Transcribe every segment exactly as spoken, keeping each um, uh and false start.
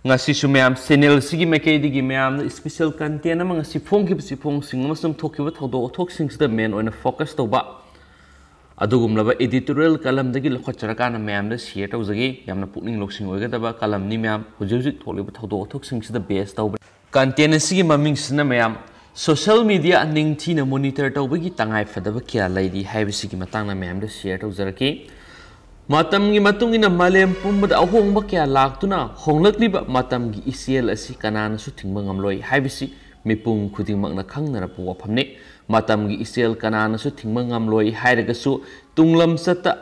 ꯉꯁꯤꯁꯨ ꯃꯌꯥꯝ channel ꯑꯁꯤꯒꯤ ꯃꯥꯏꯀꯩꯗꯒꯤ ꯃꯌꯥꯝꯅ special content ꯑꯃ, ꯉꯁꯤ ꯐꯣꯡꯈꯤꯕ ꯆꯦꯐꯣꯡꯁꯤꯡ ꯑꯃꯁꯨꯡ ꯊꯣꯛꯈꯤꯕ ꯊꯧꯗꯣꯛ ꯋꯥꯊꯣꯛꯁꯤꯡꯁꯤꯗ main ꯑꯣꯏꯅ focus ꯇꯧꯕ ꯑꯗꯨꯒꯨꯝꯂꯕ editorial columnꯗꯒꯤ ꯂꯧꯈꯠꯆꯔꯀꯥꯟꯗ ꯃꯌꯥꯝꯗ share ꯇꯧꯖꯒꯦ꯫ ꯌꯥꯝꯅ ꯄꯨꯛꯅꯤꯡ ꯂꯧꯁꯤꯡ ꯑꯣꯏꯒꯗꯕ columnꯅꯤ ꯃꯌꯥꯝ꯫ ꯍꯧꯖꯤꯛ ꯍꯧꯖꯤꯛ ꯊꯣꯛꯂꯤꯕ ꯊꯧꯗꯣꯛ ꯋꯥꯊꯣꯛꯁꯤꯡꯁꯤꯗ base ꯇꯧꯕ content ꯑꯁꯤꯒꯤ ꯃꯃꯤꯡꯁꯤꯅ ꯃꯌꯥꯝ social media ꯅꯤꯡꯊꯤꯅ monitor ꯇꯧꯕꯒꯤ ꯇꯉꯥꯏ ꯐꯗꯕ ꯀꯌꯥ ꯂꯩꯔꯤ ꯍꯥꯏꯕꯁꯤꯒꯤ ꯃꯇꯥꯡꯗ ꯃꯌꯥꯝꯗ share ꯇꯧꯖꯔꯛꯀꯦ꯫ ꯃꯇꯝꯒꯤ ꯃꯇꯨꯡ ꯏꯟꯅ ꯃꯥꯂꯦꯝ ꯄꯨꯝꯕꯗ ꯑꯍꯣꯡꯕ ꯀꯌꯥ ꯂꯥꯛꯇꯨꯅ ꯍꯣꯡꯂꯛꯂꯤꯕ ꯃꯇꯝꯒꯤ ꯏꯆꯦꯜ ꯑꯁꯤ ꯀꯅꯥꯅꯁꯨ ꯊꯤꯡꯕ ꯉꯝꯂꯣꯏ ꯍꯥꯏꯕꯁꯤ ꯃꯤꯄꯨꯝ ꯈꯨꯗꯤꯡꯃꯛꯅ ꯈꯪꯅꯔꯕ ꯋꯥꯐꯝꯅꯤ꯫ ꯃꯇꯝꯒꯤ ꯏꯆꯦꯜ ꯀꯅꯥꯅꯁꯨ ꯊꯤꯡꯕ ꯉꯝꯂꯣꯏ ꯍꯥꯏꯔꯒꯁꯨ, ꯇꯨꯡꯂꯝꯆꯠꯇ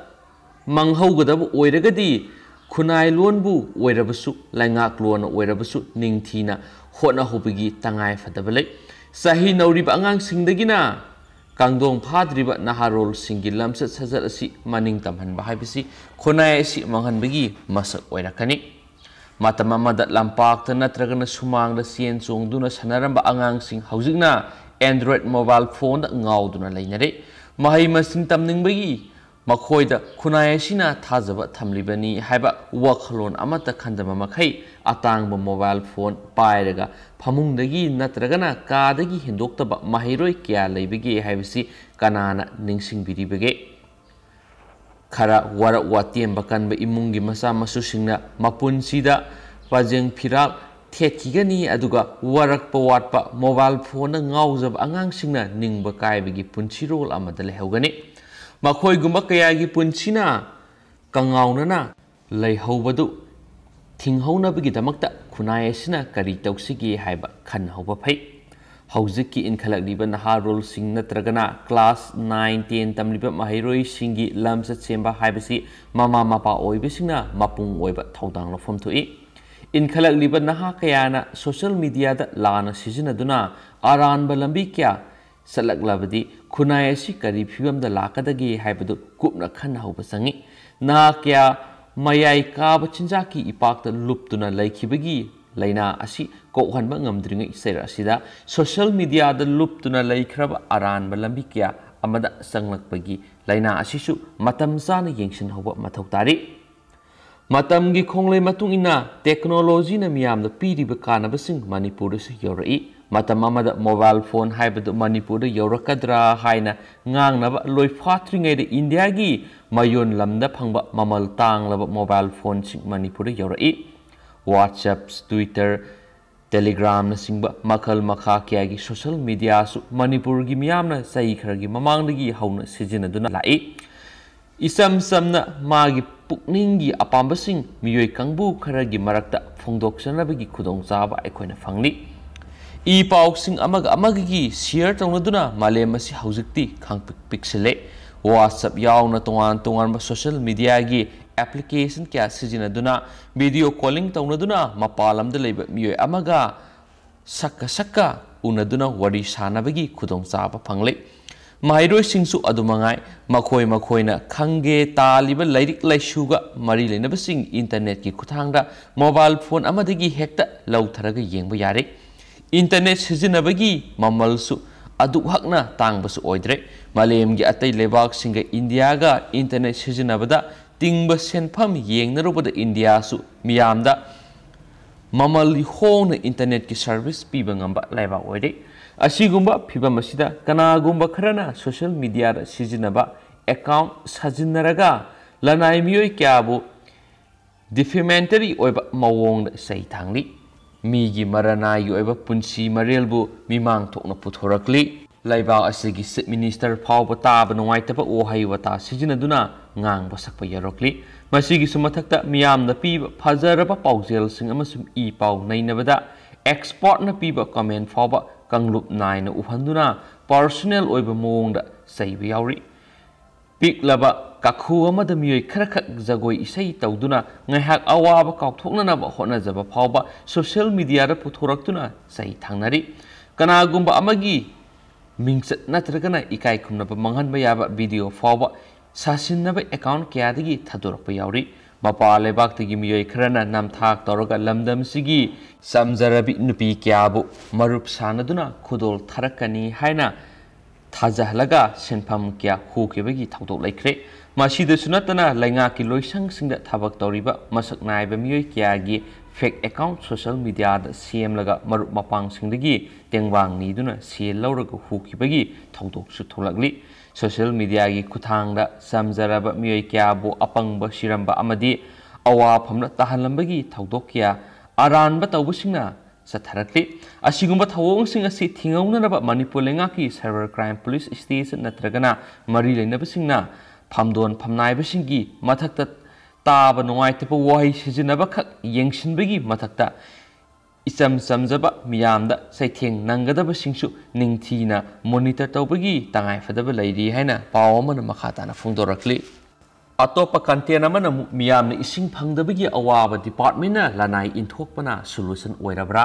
ꯃꯥꯡꯍꯧꯒꯗꯕ ꯑꯣꯏꯔꯒꯗꯤ, ꯈꯨꯟꯅꯥꯏ ꯂꯣꯟꯕꯨ ꯑꯣꯏꯔꯕꯁꯨ, ꯂꯩꯉꯥꯛꯂꯣꯟꯅ ꯑꯣꯏꯔꯕꯁꯨ ꯅꯤꯡꯊꯤꯅ ꯍꯣꯠꯅꯍꯧꯕꯒꯤ ꯇꯉꯥꯏ ꯐꯗꯕ ꯂꯩ꯫ ꯆꯍꯤ ꯅꯧꯔꯤꯕ ꯑꯉꯥꯡꯁꯤꯡꯗꯒꯤꯅ ꯀꯥꯡꯗꯣꯡ ꯐꯥꯗ꯭ꯔꯤꯕ ꯅꯍꯥꯔꯣꯜꯁꯤꯡꯒꯤ ꯂꯝꯆꯠ ꯁꯥꯖꯠ ꯑꯁꯤ ꯃꯅꯤꯡ ꯇꯝꯍꯟꯕ ꯍꯥꯏꯕꯁꯤ ꯈꯨꯟꯅꯥꯏ ꯑꯁꯤ ꯃꯥꯡꯍꯟꯕꯒꯤ ꯃꯁꯛ ꯑꯣꯏꯔꯛꯀꯅꯤ꯫ ꯃꯇꯝ ꯑꯃꯗ ꯂꯝꯄꯥꯛꯇ ꯅꯠꯇ꯭ꯔꯒꯅ ꯁꯨꯃꯥꯡꯗ ꯆꯦꯟ ꯆꯣꯡꯗꯨꯅ ꯁꯥꯟꯅꯔꯝꯕ ꯑꯉꯥꯡꯁꯤꯡ ꯍꯧꯖꯤꯛꯅ Android mobile phoneꯗ ꯉꯥꯎꯗꯨꯅ ꯂꯩꯅꯔꯦ꯫ ꯃꯍꯩ ꯃꯁꯤꯡ ꯇꯝꯅꯤꯡꯕꯒꯤ ꯃꯈꯣꯏꯗ ꯈꯨꯟꯅꯥꯏ ꯑꯁꯤꯅ ꯊꯥꯖꯕ ꯊꯝꯂꯤꯕꯅꯤ ꯍꯥꯏꯕ ꯋꯥꯈꯜꯂꯣꯟ ꯑꯃꯠꯇ ꯈꯟꯗꯕ ꯃꯈꯩ, ꯑꯇꯥꯡꯕ mobile phone ꯄꯥꯏꯔꯒ ꯐꯃꯨꯡꯗꯒꯤ ꯅꯠꯇ꯭ꯔꯒꯅ ꯀꯥꯗꯒꯤ ꯍꯦꯟꯗꯣꯛꯇꯕ ꯃꯍꯩꯔꯣꯏ ꯀꯌꯥ ꯂꯩꯕꯒꯦ ꯍꯥꯏꯕꯁꯤ ꯀꯅꯥꯅ ꯅꯤꯡꯁꯤꯡꯕꯤꯔꯤꯕꯒꯦ? ꯈꯔ ꯋꯥꯔꯛ ꯋꯥꯇꯦꯝꯕ ꯀꯟꯕ ꯏꯃꯨꯡꯒꯤ ꯃꯆꯥ ꯃꯁꯨꯁꯤꯡꯅ ꯃꯄꯨꯟꯁꯤꯗ ꯄꯖꯦꯡ ꯐꯤꯔꯥꯜ ꯊꯦꯠꯈꯤꯒꯅꯤ, ꯑꯗꯨꯒ ꯋꯥꯔꯛꯄ ꯋꯥꯠꯄ mobile phoneꯗ ꯉꯥꯎꯖꯕ ꯑꯉꯥꯡꯁꯤꯡꯅ ꯅꯤꯡꯕ ꯀꯥꯏꯕꯒꯤ ꯄꯨꯟꯁꯤꯔꯣꯜ ꯑꯃꯗ ꯂꯩꯍꯧꯒꯅꯤ꯫ ꯃꯈꯣꯏꯒꯨꯝꯕ ꯀꯌꯥꯒꯤ ꯄꯨꯟꯁꯤꯅ ꯀꯉꯥꯎꯅꯅ ꯂꯩꯍꯧꯕꯗꯨ ꯊꯤꯡꯍꯧꯅꯕꯒꯤꯗꯃꯛꯇ ꯈꯨꯟꯅꯥꯏ ꯑꯁꯤꯅ ꯀꯔꯤ ꯇꯧꯁꯤꯒꯦ ꯍꯥꯏꯕ ꯈꯟꯅꯍꯧꯕ ꯐꯩ꯫ ꯍꯧꯖꯤꯛꯀꯤ ꯏꯟꯈꯠꯂꯛꯂꯤꯕ ꯅꯍꯥꯔꯣꯜꯁꯤꯡ ꯅꯠꯇ꯭ꯔꯒꯅ class nine, ten ꯇꯝꯂꯤꯕ ꯃꯍꯩꯔꯣꯏꯁꯤꯡꯒꯤ ꯂꯝꯆꯠ ꯁꯦꯝꯕ ꯍꯥꯏꯕꯁꯤ ꯃꯃꯥ ꯃꯄꯥ ꯑꯣꯏꯕꯁꯤꯡꯅ ꯃꯄꯨꯡ ꯑꯣꯏꯕ ꯊꯧꯗꯥꯡ ꯂꯧꯐꯝ ꯊꯣꯛꯏ꯫ ꯏꯟꯈꯠꯂꯛꯂꯤꯕ ꯅꯍꯥ ꯀꯌꯥꯅ social mediaꯗ ꯂꯥꯟꯅ ꯁꯤꯖꯤꯟꯅꯗꯨꯅ ꯑꯔꯥꯟꯕ ꯂꯝꯕꯤ ꯀꯌꯥ ꯆꯠꯂꯛꯂꯕꯗꯤ ꯈꯨꯟꯅꯥꯏ ꯑꯁꯤ ꯀꯔꯤ ꯐꯤꯕꯝꯗ ꯂꯥꯛꯀꯗꯒꯦ ꯍꯥꯏꯕꯗꯨ ꯀꯨꯞꯅ ꯈꯟꯅꯍꯧꯕ ꯆꯪꯏ꯫ ꯅꯍꯥ ꯀꯌꯥ ꯃꯌꯥꯏ ꯀꯥꯕ ꯆꯤꯟꯖꯥꯛꯀꯤ ꯏꯄꯥꯛꯇ ꯂꯨꯞꯇꯨꯅ ꯂꯩꯈꯤꯕꯒꯤ ꯂꯥꯏꯅꯥ ꯑꯁꯤ ꯀꯣꯛꯍꯟꯕ ꯉꯝꯗ꯭ꯔꯤꯉꯩ ꯆꯩꯔꯛ ꯑꯁꯤꯗ social mediaꯗ ꯂꯨꯞꯇꯨꯅ ꯂꯩꯈ꯭ꯔꯕ ꯑꯔꯥꯟꯕ ꯂꯝꯕꯤ ꯀꯌꯥ ꯑꯃꯗ ꯆꯪꯂꯛꯄꯒꯤ ꯂꯥꯏꯅꯥ ꯑꯁꯤꯁꯨ ꯃꯇꯝ ꯆꯥꯅ ꯌꯦꯡꯁꯤꯟꯍꯧꯕ ꯃꯊꯧ ꯇꯥꯔꯤ꯫ ꯃꯇꯝꯒꯤ ꯈꯣꯡꯂꯩ ꯃꯇꯨꯡ ꯏꯟꯅ ꯇꯦꯛꯅꯣꯂꯣꯖꯤꯅ ꯃꯤꯌꯥꯝꯗ ꯄꯤꯔꯤꯕ ꯀꯥꯟꯅꯕꯁꯤꯡ ꯃꯅꯤꯄꯨꯔꯗꯁꯨ ꯌꯧꯔꯛꯏ꯫ ꯃꯇꯝ ꯑꯃꯗ ꯃꯣꯕꯥꯏꯜ ꯐꯣꯟ ꯍꯥꯏꯕꯗꯨ ꯃꯅꯤꯄꯨꯔꯗ ꯌꯧꯔꯛꯀꯗ꯭ꯔꯥ ꯍꯥꯏꯅ ꯉꯥꯡꯅꯕ ꯂꯣꯏꯐꯥꯠꯇ꯭ꯔꯤꯉꯩꯗ ꯏꯟꯗꯤꯌꯥꯒꯤ ꯃꯌꯣꯟ ꯂꯝꯗ ꯐꯪꯕ ꯃꯃꯜ ꯇꯥꯡꯂꯕ ꯃꯣꯕꯥꯏꯜ ꯐꯣꯟꯁꯤꯡ ꯃꯅꯤꯄꯨꯔꯗ ꯌꯧꯔꯛꯏ꯫ WhatsApp, Twitter, Telegram ꯅꯆꯤꯡꯕ ꯃꯈꯜ ꯃꯈꯥ ꯀꯌꯥꯒꯤ ꯁꯣꯁꯤꯌꯦꯜ ꯃꯤꯗꯤꯌꯥꯁꯨ ꯃꯅꯤꯄꯨꯔꯒꯤ ꯃꯤꯌꯥꯝꯅ ꯆꯍꯤ ꯈꯔꯒꯤ ꯃꯃꯥꯡꯗꯒꯤ ꯍꯧꯅ ꯁꯤꯖꯤꯟꯅꯗꯨꯅ ꯂꯥꯛꯏ꯫ ꯏꯆꯝ ꯆꯝꯅ ꯃꯥꯒꯤ ꯄꯨꯛꯅꯤꯡꯒꯤ ꯑꯄꯥꯝꯕꯁꯤꯡ ꯃꯤꯑꯣꯏ ꯀꯥꯡꯕꯨ ꯈꯔꯒꯤ ꯃꯔꯛꯇ ꯐꯣꯡꯗꯣꯛꯆꯅꯕꯒꯤ ꯈꯨꯗꯣꯡꯆꯥꯕ ꯑꯩꯈꯣꯏꯅ ꯐꯪꯂꯤ꯫ ꯏ ꯄꯥꯎꯁꯤꯡ ꯑꯃꯒ ꯑꯃꯒꯒꯤ ꯁꯤꯌꯔ ꯇꯧꯅꯗꯨꯅ ꯃꯥꯂꯦꯝ ꯑꯁꯤ ꯍꯧꯖꯤꯛꯇꯤ ꯈꯥꯡꯄꯤꯛ ꯄꯤꯛꯁꯤꯜꯂꯦ꯫ WhatsApp ꯌꯥꯎꯅ ꯇꯣꯉꯥꯟ ꯇꯣꯉꯥꯟꯕ ꯁꯣꯁꯤꯌꯦꯜ ꯃꯤꯗꯤꯌꯥꯒꯤ ꯑꯦꯄ꯭ꯂꯤꯀꯦꯁꯟ ꯀꯌꯥ ꯁꯤꯖꯤꯟꯅꯗꯨꯅ ꯚꯤꯗꯤꯑꯣ ꯀꯣꯂꯤꯡ ꯇꯧꯅꯗꯨꯅ ꯃꯄꯥꯟ ꯂꯝꯗ ꯂꯩꯕ ꯃꯤꯑꯣꯏ ꯑꯃꯒ ꯁꯛꯀ ꯁꯛꯀ ꯎꯅꯗꯨꯅ ꯋꯥꯔꯤ ꯁꯥꯅꯕꯒꯤ ꯈꯨꯗꯣꯡꯆꯥꯕ ꯐꯪꯂꯦ꯫ ꯃꯍꯩꯔꯣꯏꯁꯤꯡꯁꯨ ꯑꯗꯨꯃꯉꯥꯏ, ꯃꯈꯣꯏ ꯃꯈꯣꯏꯅ ꯈꯪꯒꯦ ꯇꯥꯜꯂꯤꯕ ꯂꯥꯏꯔꯤꯛ ꯂꯥꯏꯁꯨꯒ ꯃꯔꯤ ꯂꯩꯅꯕꯁꯤꯡ ꯏꯟꯇꯔꯅꯦꯠꯀꯤ ꯈꯨꯠꯊꯥꯡꯗ ꯃꯣꯕꯥꯏꯜ ꯐꯣꯟ ꯑꯃꯗꯒꯤ ꯍꯦꯛꯇ ꯂꯧꯊꯔꯒ ꯌꯦꯡꯕ ꯌꯥꯔꯦ꯫ ꯏꯟꯇꯔꯅꯦꯠ ꯁꯤꯖꯤꯟꯅꯕꯒꯤ ꯃꯃꯜꯁꯨ ꯑꯗꯨꯛ ꯍꯛꯅ ꯇꯥꯡꯕꯁꯨ ꯑꯣꯏꯗ꯭ꯔꯦ꯫ ꯃꯥꯂꯦꯝꯒꯤ ꯑꯇꯩ ꯂꯩꯕꯥꯛꯁꯤꯡꯒ ꯏꯟꯗꯤꯌꯥꯒ ꯏꯟꯇꯔꯅꯦꯠ ꯁꯤꯖꯤꯟꯅꯕꯗ ꯇꯤꯡꯕ ꯁꯦꯟꯐꯝ ꯌꯦꯡꯅꯔꯨꯕꯗ ꯏꯟꯗꯤꯌꯥꯁꯨ ꯃꯤꯌꯥꯝꯗ ꯃꯃꯜ ꯍꯣꯡꯅ ꯏꯟꯇꯔꯅꯦꯠꯀꯤ ꯁꯔꯚꯤꯁ ꯄꯤꯕ ꯉꯝꯕ ꯂꯩꯕꯥꯛ ꯑꯣꯏꯔꯦ꯫ ꯑꯁꯤꯒꯨꯝꯕ ꯐꯤꯚꯝ ꯑꯁꯤꯗ ꯀꯅꯥꯒꯨꯝꯕ ꯈꯔꯅ ꯁꯣꯁꯤꯌꯦꯜ ꯃꯤꯗꯤꯌꯥꯗ ꯁꯤꯖꯤꯟꯅꯕ ꯑꯦꯀꯥꯎꯟ ꯁꯥꯖꯤꯟꯅꯔꯒ ꯂꯅꯥꯏ ꯃꯤꯑꯣꯏ ꯀꯌꯥꯕꯨ ꯗꯤꯐꯦꯃꯦꯇꯔꯤ ꯑꯣꯏꯕ ꯃꯑꯣꯡꯗ ꯆꯩ ꯊꯥꯡꯂꯤ꯫ ꯃꯤꯒꯤ ꯃꯔꯅꯥꯏꯒꯤ ꯑꯣꯏꯕ ꯄꯨꯟꯁꯤ ꯃꯔꯦꯜꯕꯨ ꯃꯤꯃꯥꯡ ꯊꯣꯛꯅ ꯄꯨꯊꯣꯔꯛꯂꯤ꯫ ꯂꯩꯕꯥꯛ ꯑꯁꯤꯒꯤ ꯆꯤꯐ ꯃꯤꯅꯤꯁꯇꯔ ꯐꯥꯎꯕ ꯇꯥꯕ ꯅꯨꯡꯉꯥꯏꯇꯕ ꯋꯥꯍꯩ ꯋꯥꯇꯥ ꯁꯤꯖꯤꯟꯅꯗꯨꯅ ꯉꯥꯡꯕ ꯁꯛꯄ ꯌꯥꯎꯔꯛꯂꯤ꯫ ꯃꯁꯤꯒꯤꯁꯨ ꯃꯊꯛꯇ ꯃꯤꯌꯥꯝꯅ ꯄꯤꯕ ꯐꯖꯔꯕ ꯄꯥꯎꯖꯦꯜꯁꯤꯡ ꯑꯃꯁꯨꯡ ꯏ ꯄꯥꯎ ꯅꯩꯅꯕꯗ ꯑꯦꯛꯁꯄꯔꯠꯅ ꯄꯤꯕ ꯀꯃꯦꯟ ꯐꯥꯎꯕ ꯀꯥꯡꯂꯨꯞ ꯅꯥꯏꯅ ꯎꯍꯟꯗꯨꯅ ꯄꯔꯁꯣꯅꯦꯜ ꯑꯣꯏꯕ ꯃꯑꯣꯡꯗ ꯆꯩꯕ ꯌꯥꯎꯔꯤ꯫ ꯄꯤꯛꯂꯕ ꯀꯥꯈꯨ ꯑꯃꯗ ꯃꯤꯑꯣꯏ ꯈꯔꯈꯛ ꯖꯒꯣꯏ ꯏꯁꯩ ꯇꯧꯗꯨꯅ ꯉꯥꯏꯍꯥꯛ ꯑꯋꯥꯕ ꯀꯥꯎꯊꯣꯛꯅꯅꯕ ꯍꯣꯠꯅꯖꯕ ꯐꯥꯎꯕ ꯁꯣꯁꯤꯌꯦꯜ ꯃꯤꯗꯤꯌꯥꯗ ꯄꯨꯊꯣꯔꯛꯇꯨꯅ ꯆꯩ ꯊꯥꯡꯅꯔꯤ꯫ ꯀꯅꯥꯒꯨꯝꯕ ꯑꯃꯒꯤ ꯃꯤꯡꯆꯠ ꯅꯠꯇ꯭ꯔꯒꯅ ꯏꯀꯥꯏ ꯈꯨꯝꯅꯕ ꯃꯥꯡꯍꯟꯕ ꯌꯥꯕ ꯚꯤꯗꯤꯑꯣ ꯐꯥꯎꯕ ꯁꯥꯁꯤꯟꯅꯕ ꯑꯦꯀꯥꯎꯟ ꯀꯌꯥꯗꯒꯤ ꯊꯥꯗꯣꯔꯛꯄ ꯌꯥꯎꯔꯤ꯫ ꯃꯄꯥꯟ ꯂꯩꯕꯥꯛꯇꯒꯤ ꯃꯤꯑꯣꯏ ꯈꯔꯅ ꯅꯝꯊꯥꯛ ꯇꯧꯔꯒ ꯂꯝꯗꯝꯁꯤꯒꯤ ꯆꯝꯖꯔꯕꯤ ꯅꯨꯄꯤ ꯀꯌꯥꯕꯨ ꯃꯔꯨꯞ ꯁꯥꯟꯅꯗꯨꯅ ꯈꯨꯗꯣꯜ ꯊꯥꯔꯛꯀꯅꯤ ꯍꯥꯏꯅ ꯊꯥꯖꯍꯜꯂꯒ ꯁꯦꯟꯐꯝ ꯀꯌꯥ ꯍꯨꯈꯤꯕꯒꯤ ꯊꯧꯗꯣꯛ ꯂꯩꯈ꯭ꯔꯦ꯫ ꯃꯁꯤꯗꯁꯨ ꯅꯠꯇꯅ ꯂꯩꯉꯥꯛꯀꯤ ꯂꯣꯏꯁꯪꯁꯤꯡꯗ ꯊꯕꯛ ꯇꯧꯔꯤꯕ ꯃꯁꯛ ꯅꯥꯏꯕ ꯃꯤꯑꯣꯏ ꯀꯌꯥꯒꯤ fake account social mediaꯗ ꯁꯦꯝꯂꯒ ꯃꯔꯨꯞ ꯃꯄꯥꯡꯁꯤꯡꯗꯒꯤ ꯇꯦꯡꯕꯥꯡ ꯅꯤꯗꯨꯅ ꯁꯦꯜ ꯂꯧꯔꯒ ꯍꯨꯈꯤꯕꯒꯤ ꯊꯧꯗꯣꯛꯁꯨ ꯊꯣꯛꯂꯛꯂꯤ꯫ Social mediaꯒꯤ ꯈꯨꯠꯊꯥꯡꯗ ꯆꯝꯖꯔꯕ ꯃꯤꯑꯣꯏ ꯀꯌꯥꯕꯨ ꯑꯄꯪꯕ ꯁꯤꯔꯝꯕ ꯑꯃꯗꯤ ꯑꯋꯥꯐꯝꯗ ꯇꯥꯍꯜꯂꯝꯕꯒꯤ ꯊꯧꯗꯣꯛ ꯀꯌꯥ ꯑꯔꯥꯟꯕ ꯇꯧꯕꯁꯤꯡꯅ ꯆꯠꯊꯔꯛꯂꯤ꯫ ꯑꯁꯤꯒꯨꯝꯕ ꯊꯧꯑꯣꯡꯁꯤꯡ ꯑꯁꯤ ꯊꯤꯡꯍꯧꯅꯅꯕ ꯃꯅꯤꯄꯨꯔ ꯂꯩꯉꯥꯛꯀꯤ Cyber Crime Police Station ꯅꯠꯇ꯭ꯔꯒꯅ ꯃꯔꯤ ꯂꯩꯅꯕꯁꯤꯡꯅ ꯐꯝꯗꯣꯟ ꯐꯝꯅꯥꯏꯕꯁꯤꯡꯒꯤ ꯃꯊꯛꯇ ꯇꯥꯕ ꯅꯨꯡꯉꯥꯏꯇꯕ ꯋꯥꯍꯩ ꯁꯤꯖꯤꯟꯅꯕꯈꯛ ꯌꯦꯡꯁꯤꯟꯕꯒꯤ ꯃꯊꯛꯇ ꯏꯆꯝ ꯆꯝꯖꯕ ꯃꯤꯌꯥꯝꯗ ꯆꯩꯊꯦꯡ ꯅꯪꯒꯗꯕꯁꯤꯡꯁꯨ ꯅꯤꯡꯊꯤꯅ monitor ꯇꯧꯕꯒꯤ ꯇꯉꯥꯏꯐꯗꯕ ꯂꯩꯔꯤ ꯍꯥꯏꯅ ꯄꯥꯎ ꯑꯃꯅ ꯃꯈꯥ ꯇꯥꯅ ꯐꯣꯡꯗꯣꯔꯛꯂꯤ꯫ ꯑꯇꯣꯞꯄ content ꯑꯃꯅ ꯑꯃꯨꯛ ꯃꯤꯌꯥꯝꯅ ꯏꯁꯤꯡ ꯐꯪꯗꯕꯒꯤ ꯑꯋꯥꯕ departmentꯅ ꯂꯅꯥꯏ ꯏꯟꯊꯣꯛꯄꯅ solution ꯑꯣꯏꯔꯕ꯭ꯔꯥ?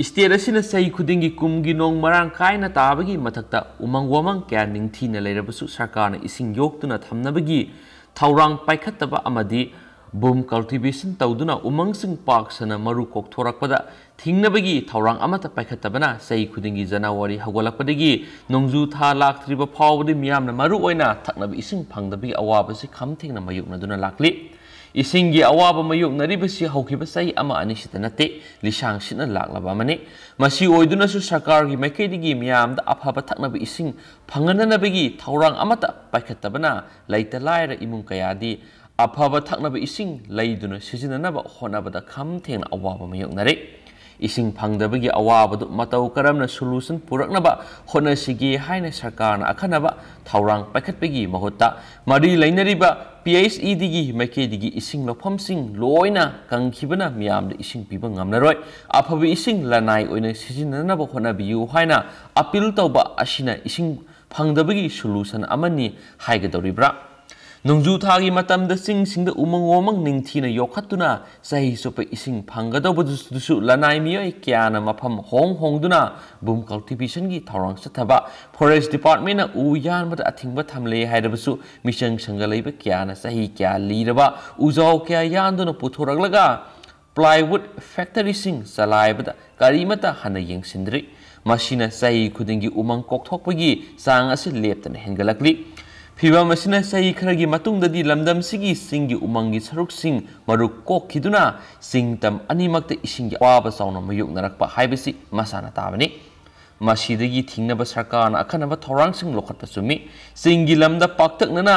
State ꯑꯁꯤꯅ ꯆꯍꯤ ꯈꯨꯗꯤꯡꯒꯤ ꯀꯨꯝꯒꯤ ꯅꯣꯡ ꯃꯔꯥꯡ ꯀꯥꯏꯅ ꯇꯥꯕꯒꯤ ꯃꯊꯛꯇ ꯎꯃꯪ ꯋꯥꯃꯪ ꯀꯌꯥ ꯅꯤꯡꯊꯤꯅ ꯂꯩꯔꯕꯁꯨ ꯁꯔꯀꯥꯔꯅ ꯏꯁꯤꯡ ꯌꯣꯛꯇꯨꯅ ꯊꯝꯅꯕꯒꯤ ꯊꯧꯔꯥꯡ ꯄꯥꯏꯈꯠꯇꯕ ꯑꯃꯗꯤ ꯕꯨꯝ cultivation ꯇꯧꯗꯨꯅ ꯎꯃꯪꯁꯤꯡ ꯄꯥꯛ ꯁꯟꯅ ꯃꯔꯨ ꯀꯣꯛꯊꯣꯔꯛꯄꯗ ꯊꯤꯡꯅꯕꯒꯤ ꯊꯧꯔꯥꯡ ꯑꯃꯠꯇ ꯄꯥꯏꯈꯠꯇꯕꯅ ꯆꯍꯤ ꯈꯨꯗꯤꯡꯒꯤ ꯖꯅꯋꯥꯔꯤ ꯍꯧꯒꯠꯂꯛꯄꯗꯒꯤ ꯅꯣꯡꯖꯨ ꯊꯥ ꯂꯥꯛꯇ꯭ꯔꯤꯕ ꯐꯥꯎꯕꯗꯤ ꯃꯤꯌꯥꯝꯅ ꯃꯔꯨꯑꯣꯏꯅ ꯊꯛꯅꯕ ꯏꯁꯤꯡ ꯐꯪꯗꯕꯒꯤ ꯑꯋꯥꯕꯁꯤ ꯈꯝ ꯊꯦꯡꯅ ꯃꯥꯌꯣꯛꯅꯗꯨꯅ ꯂꯥꯛꯂꯤ꯫ ꯏꯁꯤꯡꯒꯤ ꯑꯋꯥꯕ ꯃꯥꯌꯣꯛꯅꯔꯤꯕꯁꯤ ꯍꯧꯈꯤꯕ ꯆꯍꯤ ꯑꯃ ꯑꯅꯤꯁꯤꯗ ꯅꯠꯇꯦ, ꯂꯤꯁꯥꯡ ꯁꯤꯠꯅ ꯂꯥꯛꯂꯕ ꯑꯃꯅꯤ꯫ ꯃꯁꯤ ꯑꯣꯏꯗꯨꯅꯁꯨ ꯁꯔꯀꯥꯔꯒꯤ ꯃꯥꯏꯀꯩꯗꯒꯤ ꯃꯤꯌꯥꯝꯗ ꯑꯐꯕ ꯊꯛꯅꯕ ꯏꯁꯤꯡ ꯐꯪꯍꯟꯅꯕꯒꯤ ꯊꯧꯔꯥꯡ ꯑꯃꯠꯇ ꯄꯥꯏꯈꯠꯇꯕꯅ ꯂꯩꯇ ꯂꯥꯏꯔ ꯏꯃꯨꯡ ꯀꯌꯥꯗꯤ ꯑꯐꯕ ꯊꯛꯅꯕ ꯏꯁꯤꯡ ꯂꯩꯗꯨꯅ ꯁꯤꯖꯤꯟꯅꯅꯕ ꯍꯣꯠꯅꯕꯗ ꯈꯝ ꯊꯦꯡꯅ ꯑꯋꯥꯕ ꯃꯥꯌꯣꯛꯅꯔꯦ꯫ ꯏꯁꯤꯡ ꯐꯪꯗꯕꯒꯤ ꯑꯋꯥꯕꯗꯨ ꯃꯇꯧ ꯀꯔꯝꯅ solution ꯄꯨꯔꯛꯅꯕ ꯍꯣꯠꯅꯁꯤꯒꯦ ꯍꯥꯏꯅ ꯁꯔꯀꯥꯔꯅ ꯑꯈꯟꯅꯕ ꯊꯧꯔꯥꯡ ꯄꯥꯏꯈꯠꯄꯒꯤ ꯃꯍꯨꯠꯇ ꯃꯔꯤ ꯂꯩꯅꯔꯤꯕ PHEDꯒꯤ ꯃꯥꯏꯀꯩꯗꯒꯤ ꯏꯁꯤꯡ ꯂꯧꯐꯝꯁꯤꯡ ꯂꯣꯏꯅ ꯀꯪꯈꯤꯕꯅ ꯃꯤꯌꯥꯝꯗ ꯏꯁꯤꯡ ꯄꯤꯕ ꯉꯝꯂꯔꯣꯏ꯫ ꯑꯐꯕ ꯏꯁꯤꯡ ꯂꯅꯥꯏ ꯑꯣꯏꯅ ꯁꯤꯖꯤꯟꯅꯅꯕ ꯍꯣꯠꯅꯕꯤꯌꯨ ꯍꯥꯏꯅ appeal ꯇꯧꯕ ꯑꯁꯤꯅ ꯏꯁꯤꯡ ꯐꯪꯗꯕꯒꯤ solution ꯑꯃꯅꯤ ꯍꯥꯏꯒꯗꯧꯔꯤꯕ꯭ꯔꯥ? ꯅꯣꯡꯖꯨ ꯊꯥꯒꯤ ꯃꯇꯝꯗ ꯆꯤꯡꯁꯤꯡꯗ ꯎꯃꯪ ꯋꯥꯃꯪ ꯅꯤꯡꯊꯤꯅ ꯌꯣꯛꯈꯠꯇꯨꯅ ꯆꯍꯤ ꯆꯨꯞꯄ ꯏꯁꯤꯡ ꯐꯪꯒꯗꯧꯕꯗꯨꯁꯨ ꯂꯅꯥꯏ ꯃꯤꯑꯣꯏ ꯀꯌꯥꯅ ꯃꯐꯝ ꯍꯣꯡ ꯍꯣꯡꯗꯨꯅ ꯕꯨꯝ cultivationꯒꯤ ꯊꯧꯔꯥꯡ ꯆꯠꯊꯕ, forest departmentꯅ ꯎ ꯌꯥꯟꯕꯗ ꯑꯊꯤꯡꯕ ꯊꯝꯂꯦ ꯍꯥꯏꯔꯕꯁꯨ ꯃꯤꯆꯪ ꯁꯪꯒ ꯂꯩꯕ ꯀꯌꯥꯅ ꯆꯍꯤ ꯀꯌꯥ ꯂꯤꯔꯕ ꯎꯖꯥꯎ ꯀꯌꯥ ꯌꯥꯟꯗꯨꯅ ꯄꯨꯊꯣꯔꯛꯂꯒ plywood factoryꯁꯤꯡ ꯆꯂꯥꯏꯕꯗ ꯀꯔꯤꯃꯠꯇ ꯍꯟꯅ ꯌꯦꯡꯁꯤꯟꯗ꯭ꯔꯤ꯫ ꯃꯁꯤꯅ ꯆꯍꯤ ꯈꯨꯗꯤꯡꯒꯤ ꯎꯃꯪ ꯀꯣꯛꯊꯣꯛꯄꯒꯤ ꯆꯥꯡ ꯑꯁꯤ ꯂꯦꯞꯇꯅ ꯍꯦꯟꯒꯠꯂꯛꯂꯤ꯫ ꯐꯤꯚꯝ ꯑꯁꯤꯅ ꯆꯍꯤ ꯈꯔꯒꯤ ꯃꯇꯨꯡꯗꯗꯤ ꯂꯝꯗꯝꯁꯤꯒꯤ ꯆꯤꯡꯒꯤ ꯎꯃꯪꯒꯤ ꯁꯔꯨꯛꯁꯤꯡ ꯃꯔꯨ ꯀꯣꯛꯈꯤꯗꯨꯅ ꯆꯤꯡ ꯇꯝ ꯑꯅꯤꯃꯛꯇ ꯏꯁꯤꯡꯒꯤ ꯑꯋꯥꯕ ꯆꯥꯎꯅ ꯃꯥꯌꯣꯛꯅꯔꯛꯄ ꯍꯥꯏꯕꯁꯤ ꯃꯁꯥꯅ ꯇꯥꯕꯅꯤ꯫ ꯃꯁꯤꯗꯒꯤ ꯊꯤꯡꯅꯕ ꯁꯔꯀꯥꯔꯅ ꯑꯈꯟꯅꯕ ꯊꯧꯔꯥꯡꯁꯤꯡ ꯂꯧꯈꯠꯄ ꯆꯨꯝꯃꯤ꯫ ꯆꯤꯡꯒꯤ ꯂꯝꯗ ꯄꯥꯛꯇꯛꯅꯅ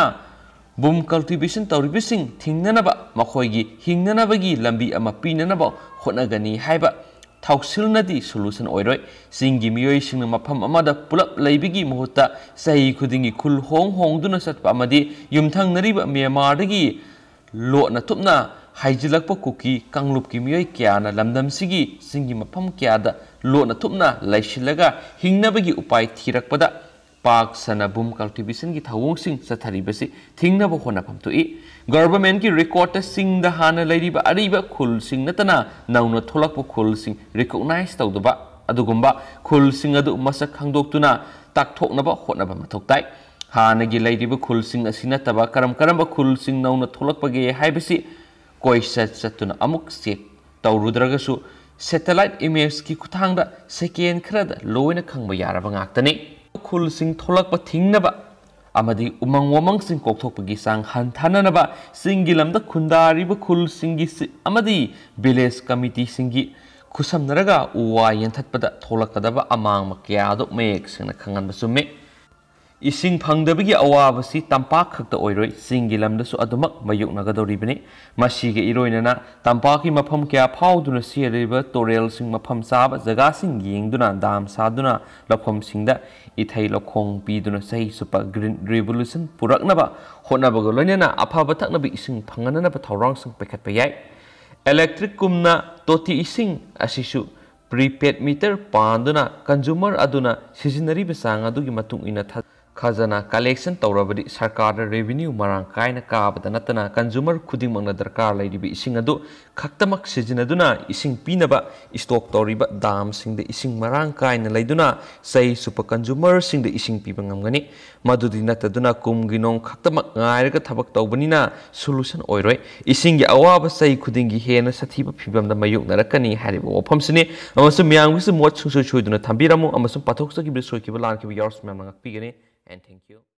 ꯕꯨꯝ ꯀꯜꯇꯤꯚꯦꯁꯟ ꯇꯧꯔꯤꯕꯁꯤꯡ ꯊꯤꯡꯅꯅꯕ, ꯃꯈꯣꯏꯒꯤ ꯍꯤꯡꯅꯅꯕꯒꯤ ꯂꯝꯕꯤ ꯑꯃ ꯄꯤꯅꯅꯕ ꯍꯣꯠꯅꯒꯅꯤ ꯍꯥꯏꯕ ꯊꯧꯁꯤꯜꯅꯗꯤ ꯁꯣꯂꯨꯁꯟ ꯑꯣꯏꯔꯣꯏ꯫ ꯆꯤꯡꯒꯤ ꯃꯤꯑꯣꯏꯁꯤꯡꯅ ꯃꯐꯝ ꯑꯃꯗ ꯄꯨꯂꯞ ꯂꯩꯕꯒꯤ ꯃꯍꯨꯠꯇ ꯆꯍꯤ ꯈꯨꯗꯤꯡꯒꯤ ꯈꯨꯜ ꯍꯣꯡ ꯍꯣꯡꯗꯨꯅ ꯆꯠꯄ ꯑꯃꯗꯤ ꯌꯨꯝꯊꯪꯅꯔꯤꯕ ꯃ꯭ꯌꯥꯟꯃꯥꯔꯗꯒꯤ ꯂꯣꯠꯅ ꯊꯨꯞꯅ ꯍꯥꯏꯖꯤꯜꯂꯛꯄ ꯀꯨꯀꯤ ꯀꯥꯡꯂꯨꯞꯀꯤ ꯃꯤꯑꯣꯏ ꯀꯌꯥꯅ ꯂꯝꯗꯝꯁꯤꯒꯤ ꯆꯤꯡꯒꯤ ꯃꯐꯝ ꯀꯌꯥꯗ ꯂꯣꯠꯅ ꯊꯨꯞꯅ ꯂꯩꯁꯤꯜꯂꯒ ꯍꯤꯡꯅꯕꯒꯤ ꯎꯄꯥꯏ ꯊꯤꯔꯛꯄꯗ ꯄꯥꯛ ꯁꯟꯅ ꯕꯨꯝ ꯀꯜꯇꯤꯚꯦꯁꯟꯒꯤ ꯊꯧꯑꯣꯡꯁꯤꯡ ꯆꯠꯊꯔꯤꯕꯁꯤ ꯊꯤꯡꯅꯕ ꯍꯣꯠꯅꯐꯝ ꯊꯣꯛꯏ꯫ ꯒꯚꯔꯟꯃꯦꯟꯠꯀꯤ ꯔꯦꯀꯣꯔꯗꯇ ꯆꯤꯡꯗ ꯍꯥꯟꯅ ꯂꯩꯔꯤꯕ ꯑꯔꯤꯕ ꯈꯨꯜꯁꯤꯡ ꯅꯠꯇꯅ ꯅꯧꯅ ꯊꯣꯛꯂꯛꯄ ꯈꯨꯜꯁꯤꯡ ꯔꯤꯀꯣꯛꯅꯥꯏꯖ ꯇꯧꯗꯕ, ꯑꯗꯨꯒꯨꯝꯕ ꯈꯨꯜꯁꯤꯡ ꯑꯗꯨ ꯃꯁꯛ ꯈꯪꯗꯣꯛꯇꯨꯅ ꯇꯥꯛꯊꯣꯛꯅꯕ ꯍꯣꯠꯅꯕ ꯃꯊꯧ ꯇꯥꯏ꯫ ꯍꯥꯟꯅꯒꯤ ꯂꯩꯔꯤꯕ ꯈꯨꯜꯁꯤꯡ ꯑꯁꯤ ꯅꯠꯇꯕ ꯀꯔꯝ ꯀꯔꯝꯕ ꯈꯨꯜꯁꯤꯡ ꯅꯧꯅ ꯊꯣꯛꯂꯛꯄꯒꯦ ꯍꯥꯏꯕꯁꯤ ꯀꯣꯏꯆꯠ ꯆꯠꯇꯨꯅ ꯑꯃꯨꯛ ꯆꯦꯛ ꯇꯧꯔꯨꯗ꯭ꯔꯒꯁꯨ, ꯁꯦꯇꯦꯂꯥꯏꯠ ꯏꯃꯦꯖꯀꯤ ꯈꯨꯠꯊꯥꯡꯗ ꯁꯦꯀꯦꯟ ꯈꯔꯗ ꯂꯣꯏꯅ ꯈꯪꯕ ꯌꯥꯔꯕ ꯉꯥꯛꯇꯅꯤ꯫ ꯈꯨꯜꯁꯤꯡ ꯊꯣꯛꯂꯛꯄ ꯊꯤꯡꯅꯕ ꯑꯃꯗꯤ ꯎꯃꯪ ꯋꯥꯃꯪꯁꯤꯡ ꯀꯣꯛꯊꯣꯛꯄꯒꯤ ꯆꯥꯡ ꯍꯟꯊꯅꯅꯕ ꯆꯤꯡꯒꯤ ꯂꯝꯗ ꯈꯨꯟꯗꯥꯔꯤꯕ ꯈꯨꯜꯁꯤꯡꯒꯤ ꯁꯤ-, ꯑꯃꯗꯤ ꯚꯤꯂꯦꯖ ꯀꯃꯤꯇꯤꯁꯤꯡꯒꯤ ꯈꯨꯠꯁꯝꯅꯔꯒ ꯎ ꯋꯥ ꯌꯥꯟꯊꯠꯄꯗ ꯊꯣꯛꯂꯛꯀꯗꯕ ꯑꯃꯥꯡꯕ ꯀꯌꯥ ꯑꯗꯨ ꯃꯌꯦꯛ ꯁꯦꯡꯅ ꯈꯪꯍꯟꯕ ꯆꯨꯝꯃꯤ꯫ ꯏꯁꯤꯡ ꯐꯪꯗꯕꯒꯤ ꯑꯋꯥꯕꯁꯤ ꯇꯝꯄꯥꯛ ꯈꯛꯇ ꯑꯣꯏꯔꯣꯏ, ꯆꯤꯡꯒꯤ ꯂꯝꯗꯁꯨ ꯑꯗꯨꯃꯛ ꯃꯥꯌꯣꯛꯅꯒꯗꯧꯔꯤꯕꯅꯤ꯫ ꯃꯁꯤꯒ ꯏꯔꯣꯏꯅꯅ ꯇꯝꯄꯥꯛꯀꯤ ꯃꯐꯝ ꯀꯌꯥ ꯐꯥꯎꯗꯨꯅ ꯆꯦꯜꯂꯤꯕ ꯇꯨꯔꯦꯜꯁꯤꯡ ꯃꯐꯝ ꯆꯥꯕ ꯖꯒꯥꯁꯤꯡ ꯌꯦꯡꯗꯨꯅ ꯗꯥꯝ ꯁꯥꯗꯨꯅ ꯂꯧꯐꯝꯁꯤꯡꯗ ꯏꯊꯩ ꯂꯧꯈꯣꯡ ꯄꯤꯗꯨꯅ ꯆꯍꯤ ꯆꯨꯞꯄ ꯒ꯭ꯔꯤꯟ ꯔꯤꯚꯣꯂꯨꯁꯟ ꯄꯨꯔꯛꯅꯕ ꯍꯣꯠꯅꯕꯒ ꯂꯣꯏꯅꯅ ꯑꯐꯕ ꯊꯛꯅꯕ ꯏꯁꯤꯡ ꯐꯪꯍꯟꯅꯅꯕ ꯊꯧꯔꯥꯡꯁꯤꯡ ꯄꯥꯏꯈꯠꯄ ꯌꯥꯏ꯫ ꯏꯂꯦꯛꯇ꯭ꯔꯤꯛꯀꯨꯝꯅ ꯇꯣꯇꯤ ꯏꯁꯤꯡ ꯑꯁꯤꯁꯨ ꯄ꯭ꯔꯤꯄꯦꯗ ꯃꯤꯇꯔ ꯄꯥꯟꯗꯨꯅ ꯀꯟꯖꯨꯃꯔ ꯑꯗꯨꯅ ꯁꯤꯖꯤꯟꯅꯔꯤꯕ ꯆꯥꯡ ꯑꯗꯨꯒꯤ ꯃꯇꯨꯡ ꯏꯟꯅ ꯊꯥ-, ꯈꯖꯅꯥ ꯀꯂꯦꯛꯁꯟ ꯇꯧꯔꯕꯗꯤ ꯁꯔꯀꯥꯔꯗ ꯔꯦꯚꯤꯅ꯭ꯌꯨ ꯃꯔꯥꯡ ꯀꯥꯏꯅ ꯀꯥꯕꯗ ꯅꯠꯇꯅ ꯀꯟꯖꯨꯃꯔ ꯈꯨꯗꯤꯡꯃꯛꯅ ꯗꯔꯀꯥꯔ ꯂꯩꯔꯤꯕ ꯏꯁꯤꯡ ꯑꯗꯨ ꯈꯛꯇꯃꯛ ꯁꯤꯖꯤꯟꯅꯗꯨꯅ ꯏꯁꯤꯡ ꯄꯤꯅꯕ ꯏꯁꯇꯣꯛ ꯇꯧꯔꯤꯕ ꯗꯥꯝꯁꯤꯡꯗ ꯏꯁꯤꯡ ꯃꯔꯥꯡ ꯀꯥꯏꯅ ꯂꯩꯗꯨꯅ ꯆꯩ ꯆꯨꯞꯄ ꯀꯟꯖꯨꯃꯔꯁꯤꯡꯗ ꯏꯁꯤꯡ ꯄꯤꯕ ꯉꯝꯒꯅꯤ꯫ ꯃꯗꯨꯗꯤ ꯅꯠꯇꯗꯨꯅ ꯀꯨꯝꯒꯤ ꯅꯣꯡ ꯈꯛꯇꯃꯛ ꯉꯥꯏꯔꯒ ꯊꯕꯛ ꯇꯧꯕꯅꯤꯅ ꯁꯣꯂꯨꯁꯟ ꯑꯣꯏꯔꯣꯏ꯫ ꯏꯁꯤꯡꯒꯤ ꯑꯋꯥꯕ ꯆꯍꯤ ꯈꯨꯗꯤꯡꯒꯤ ꯍꯦꯟꯅ ꯁꯥꯊꯤꯕ ꯐꯤꯕꯝꯗ ꯃꯥꯌꯣꯛꯅꯔꯛꯀꯅꯤ ꯍꯥꯏꯔꯤꯕ ꯋꯥꯐꯝꯁꯤꯅꯤ꯫ ꯑꯃꯁꯨꯡ ꯃꯌꯥꯝꯒꯤꯁꯨ ꯃꯣꯠ ꯁꯨꯡꯁꯣꯏ ꯁꯣꯏꯗꯅ ꯊꯝꯕꯤꯔꯝꯃꯨ, ꯑꯃꯁꯨꯡ ꯄꯥꯊꯣꯛꯆꯈꯤꯕꯗ ꯁꯣꯏꯈꯤꯕ ꯂꯥꯟꯈꯤꯕ ꯌꯥꯎꯔꯁꯨ ꯃꯌꯥꯝꯅ ꯉꯥꯛꯄꯤꯒꯅꯤ꯫ And thank you.